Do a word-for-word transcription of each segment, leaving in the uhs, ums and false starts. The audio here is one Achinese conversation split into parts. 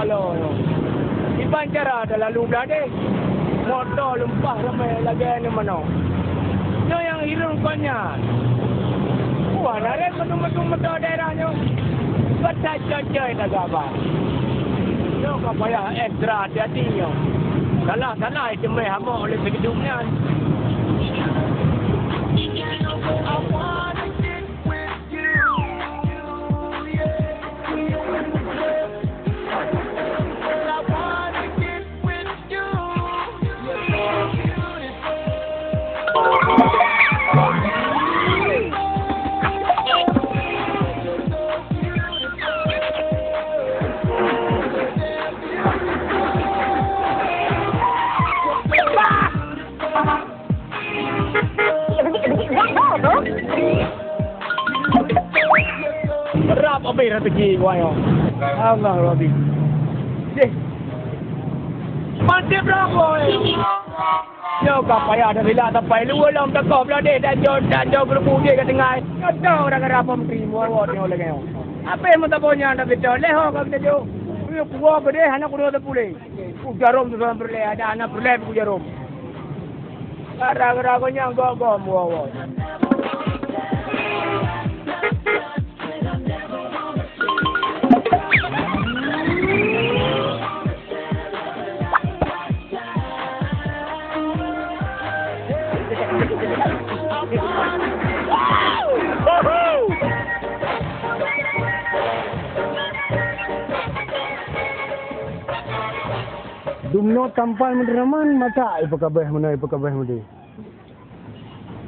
Lo, lo. Iban cara talalu bladeh. Moto lumpah ramai lagèe ni manoe. Nyoe nyang hireuen kon nyan. Wah, narek meutu-meutu moto daerah nyoe. Beutai coy-coy taga ba. Nyoe ka payah ekstra hati-hati nyoe. Salah-salah iteumé hamok lé sigeudong nyan. Rab abéh rezeki geuh nyoe. Allah Rabbi. Deh. Mantap rab, boy. Nyoe ka payah dah rila sampai luwa lom teukoh bladeh dan jo, dan jo geureubu jih ka tinggai. Nyoe tau dah ka rab menteri muawat nyoe lagèe nyoe. Abéh meusaboh nyan dah beutôi leh ho ka beutôi. Kuwoe keudeh hana kudo teupuléh. Ku jarom tu dalam peureulèe, ada anak peureulèe ku jarom. Gara-gara kau nyang gok-gok muwoe-woe. Dumnoe tampan meudreman mata ipeukabeh meunoe ipeukabeh meudeh.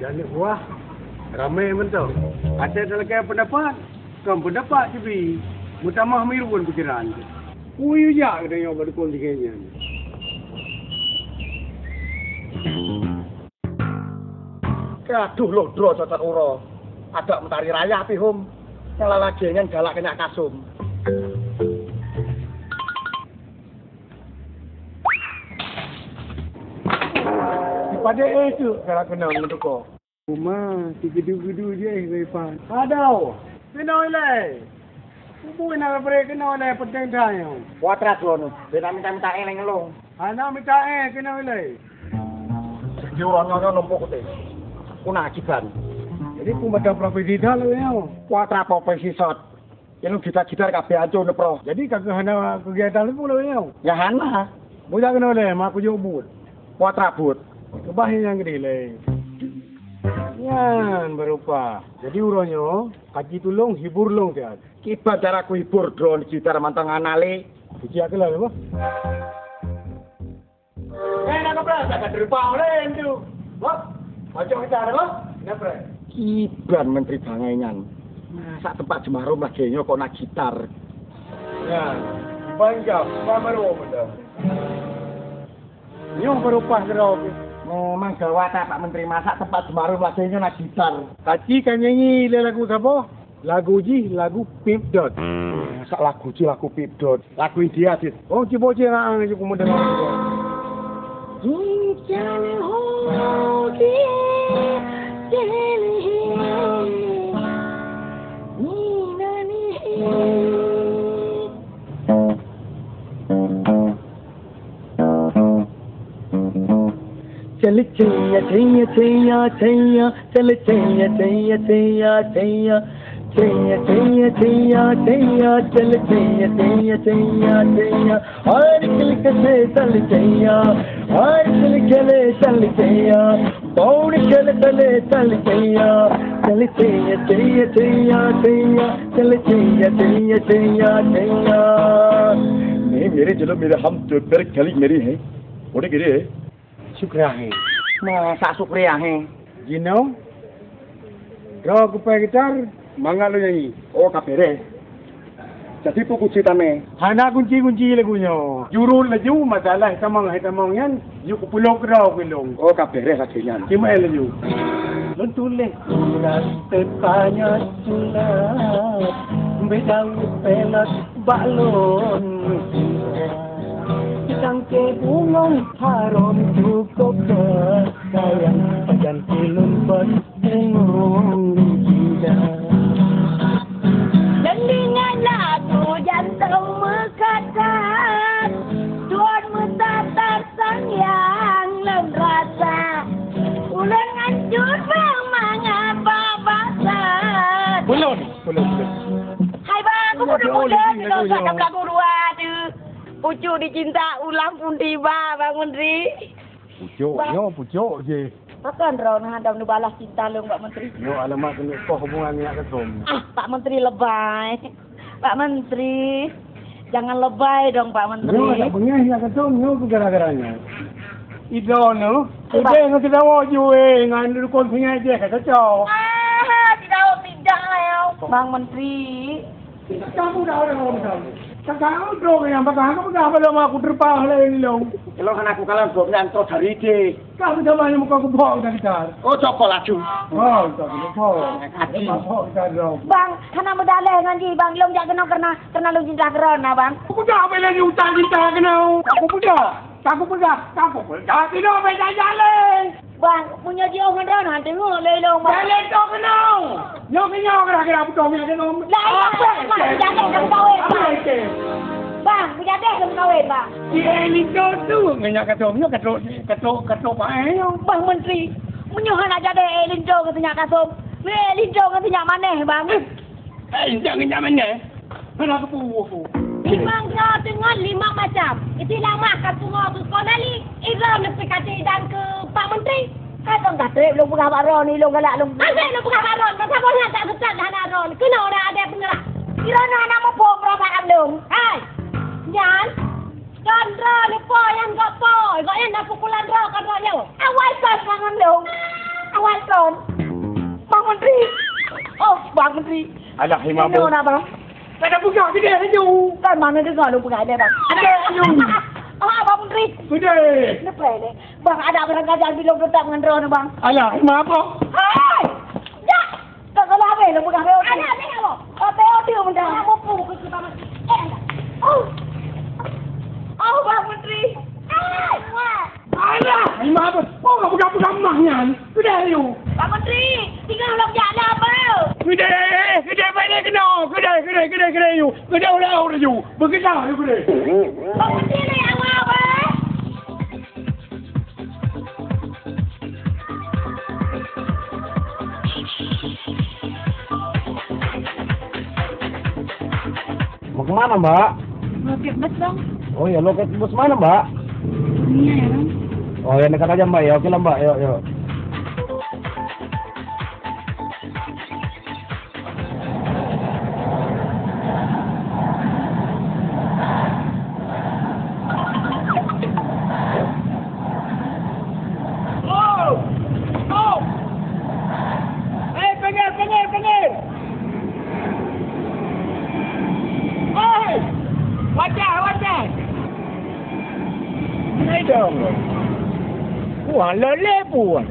Janeuk buah ramé mantong. Asai talakée peundapat, kon peundapat sibi. Meutamah mirun pikiran. Uyu jak geutanyoe bak dukon tinggai nyan. Ka tuh loh droe cocok uroe. Adak meutari raya pih hom. Nyang lalakée nyan galak keunak kasum. Sipadé éh teuk galak keunong meutuko. Uma, sigeudu-geudu jih Irfan. Adoh, keunoe ilée. Ubui na bri keunoe ilée peudeueng that nyoe. Putra droeneuh, beda mita-mita éh lé ngeulong. Hana mita éh keunoe ilée. Di urang nyoe nyoe numpuk kuté. Kuna akiban. Jadi peue mata profesi that lagée nyoe. Putra profesi sot. Ilong gitar-gitar kabeh ancô neuproh. Jadi ka keuh hana keugiatan lé pulo nyoe? Ya hana. Bujak keunoe lé, ma kujok buet. Puat rabot. Keubah nyang geude lé. Nyan beurupah. Jadi uroe nyoe, kaji tulông hibur lông siat. Kiban cara kuhibur droe gitar mantong hana lé. Kujak keuh lé, boh. Eh, nak keuprat, tak ada terbang lain tu. Wah, macam kita ada, boh. Nak keuprat. Kiban menteri bangai nyan. Masa tempat Jemarum lagèe nyoe kok na gitar. Ya, panjang, Jemarum dah. Nyoe beurupah keudroe. Memang gawat, Pak Menteri. Masa tempat Jemarum lagèe nyoe na gitar. Kaci ka nyanyi lé lagu saboh? Lagu jih lagu Pip Dot. Masa lagu jih lagu Pip Dot? Lagu India cit. Oh, cuba cit, ha, ha, cuba mendengar. चल चैया चैया चैया चैया, चल चैया चैया चैया चैया, चैया चैया चैया चैया, चल चैया चैया चैया चैया। हार चल चले चल चैया, हार चल चले चल चैया, पौड़ चल चले चल चैया, चल चैया चैया चैया चैया, चल चैया चैया चैया चैया। नहीं मेरे चलो मेरे हम तो पर कली मेरी है, उड़े गिरे है। Syukriah, eh. Masa Syukriah, eh? Jinoe, droe kupai gitar, mangat lôn nyanyi. Oh, ka beres. Jadi peue kunci tamé? Hana kunci-kunci lagu nyoe. Jurut laju, masalah tamong hai tamong nyan, yue kupeulok droe keu lôn. Oh, ka beres lagèe nyan. Kiban laju. Lôn tuléh surat teuka nyan surat, beda pelot bak lôn. Tangke bungong harom cukup sayang, pajan kilun pot bungong lidah. Dan dengan lagu jantung mekata. Jeuet bang mangat babah that. Ulôn, ulôn, ulôn. Hai bang, aku pun ulôn, ulôn, ulôn, ulôn. Lagu dua tu. Pucuk dicinta ulang pun tiba, Bang Menteri. Pucuk, bang. Nyoe pucuk jih. Pakon droeneuh hana neubalah cinta lôn, Pak Menteri? Nyoe alamat keuneuk poh hubungan ngon Nyak Kasom. Ah, Pak Menteri lebai. Pak Menteri, jangan lebay dong, Pak Menteri. Nyoe tak beungéh Nyak Kasom, nyoe keu gara-gara nyan. Idroeneuh, udeh ngon teudawa juwe ngon dukon singai jih ka cocok. Ah, teudawa tidak, ya. Bang Menteri, Kamu dah orang orang tahu. Kakak droe nyang peugah, kamu peugah belum aku terpah lé ni long. Kalau hana aku kalah, kau nyan kau cari deh. Kau sama yang muka aku bawa kita kita. Oh, cokol laju. Oh, cokol. Hati. Bawa kita dong. Bang, hana meudaleh ngon jih, Bang. Long jak keunoe karena, karena long cinta keu droeneuh, Bang. Aku peugah apa lagi utang cinta keunoe. Aku peugah. Aku peugah. Aku peugah. Tidak beda jalan. Bang, meunyoe jiôh ngon droeneuh, han teungoh lé lôn, Bang. Bèk lé toh keunoe. Nyoe keunoe geura-geura beutôi nyoe keunoe. Lah, iya, apa Bang, itu? Bujadéh lôn kawin, Bang. Apa itu? Bang, bujadéh lôn kawin, Bang. Si Elinto tu ngon Nyak Kasom nyoe katrok, katrok, katrok paéh nyoe. Bang Menteri, meunyoe hana jadéh Elinto ngon si Nyak Kasom, Elinto ngon si Nyak Manéh, Bang. Eh, jak ngeujak meunan. Hana keupeue ku. Limong droe teungon limong macam. Iti lamah ka pungo keu Konali. Iroe neupeukaté dan keu Pak Menteri. Hai, kon ka trép lôn peugah bak droeneuh, lôn galak lôn. Asai lôn peugah bak droeneuh, masa boh nyan tak seutat hana droeneuh. Keunoe na adé peungeurah. Iroe na, na muphom droe bak lôn. Hai. Nyan. Kon droe lupo nyang gok po, gok nyan na pukulan droe kon droe nyoe. Awai kon bangon lôn. Awai kon. Bang Menteri. Oh, Bang Menteri. Alah, Imam. Inoe na, Bang. Kada peugah geude laju. Kan mana dengar lôn peugah lé, Bang. Geude laju. Oh, Bang Menteri. Geude. Ni play deh. Bang, ada barang kajan bilong tetap ngon droe ni, Bang. Alah, Imam apa? Hai! Jak! Kau kalau habis lôn peugah, habis. Ada, ada, ada. Oh, tengok dia, benda. Nak mupu ke kita, Bang? Eh, ada. Oh. Oh, Bang Menteri. Hai! Alah, Imam apa? Oh, kau pegang-pegang mah nyan. Sudah, ayo. Pak Menteri, tinggal lom jak lah, apa? Geude, geude, balik kena. Geude, geude, geude, geude, ayo. Geude, ulah, ulah, ayo. Bergerak, ayo, geude. Pak Menteri, awak apa? Mau kemana, Mbak? Loket bus, Bang. Oh ya, loket bus mana, Mbak? Ini ya, Bang. Oh, yang dekat aja, Mbak, ya. Oke lah, Mbak. Yuk, yuk. Oh! Oh! Hei, pinggir, pinggir, pinggir! Hei! Wajah, wajah! Hai dong. Wah, lole pun.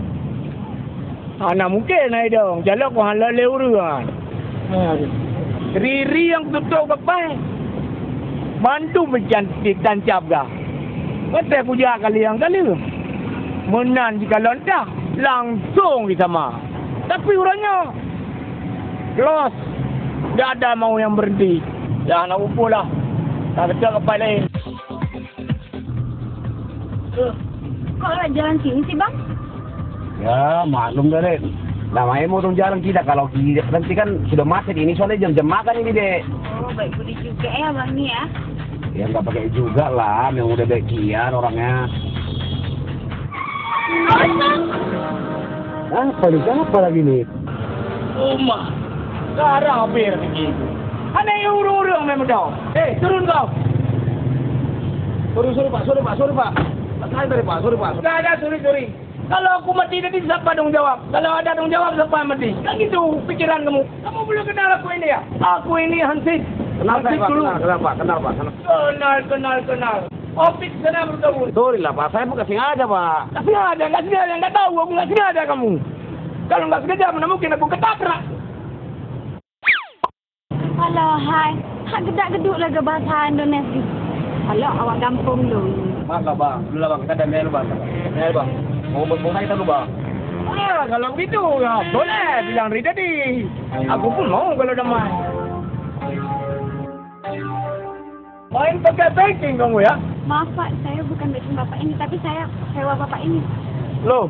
Hana mungken hai dong, jalok ku hana lé ureueng. Ha, riri nyang tutok geupai. Bandum meucantik tancab gah. Watèe kujak kali nyang kali. Meunan jikalon dah, langsong jisama. Tapi uroe nyoe, los, dak ada mau nyang berhenti. Dah na upoh lah. Ka geutok geupai laén. Kok lewat jalan sini sih, Bang? Ya, maklum dah, Dek. Namanya mau jalan kita, kalau kita nanti kan sudah macet ini, soalnya jam-jam makan ini, Dek. Oh, baik budi juga ya, Bang, nih ya. Ya, nggak pakai juga lah, yang udah baik kian orangnya. Apa nih, siapa lagi nih? Oma, sekarang apa yang rezeki itu? Anak yang urung-urung memang dah. Eh, turun kau. Sorry, sorry, Pak, sorry, Pak, sorry, Pak. Tak ada, Pak, sorry, Pak. Tidak ada sorry, sorry. Kalau aku mati tadi, siapa tanggung jawab? Kalau ada tanggung jawab, siapa yang mati? Kan gitu pikiran kamu. Kamu belum kenal aku ini ya? Aku ini Hansip. Kenal saya, Hansip Pak, dulu. Kenal, kenal, Pak, kenal, Pak, kenal. Kenal, kenal, kenal. Opik sana bertemu. Sorry lah, Pak, saya bukan sengaja, Pak. Tak sengaja, nggak sengaja, nggak tahu, aku nggak sengaja kamu. Kalau nggak sengaja, mana mungkin aku ketabrak. Alah hai, hak geudak geuduek lagèe bahasa Indonesia. Alah awak gampông dong. Maaf lah bang, dulu lah bang, kita damai dulu bang. Damai bang. Mau buat kita dulu bang. Ah, kalau begitu, ya, boleh bilang Ri tadi. Aku pun mau kalau damai. Main pakai backing kamu ya? Maaf Pak, saya bukan backing Bapak ini, tapi saya sewa Bapak ini. Loh,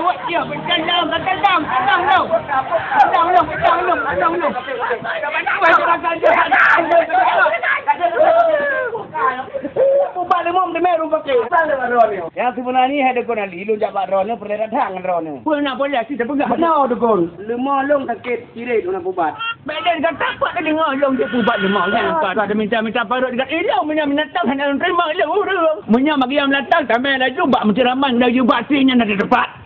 lewat dia. Tendang, tendang, tendang dong. Tendang dong, tendang dong, tendang dong. Ubat limong di meru pakai. Nyang seubeuna nyoe hai Dukon Ali, lôn jak bak droeneuh, peureulèe datang droeneuh. Peue na boleh sih teupeugah. Beuna Dukon. Leumô lôn sakét, cirét guna pubat. Bèk lôn gata pat deungoe lôn jeuet pubat leumô nyan. Ka ada minta-minta parot dekat ilong, meunyoe binatang hana teurimong lôn ureueng. Meunyoe bagi nyang meunatang, tamè laju bak meuteuramang laju bak si nyan ada teumpat.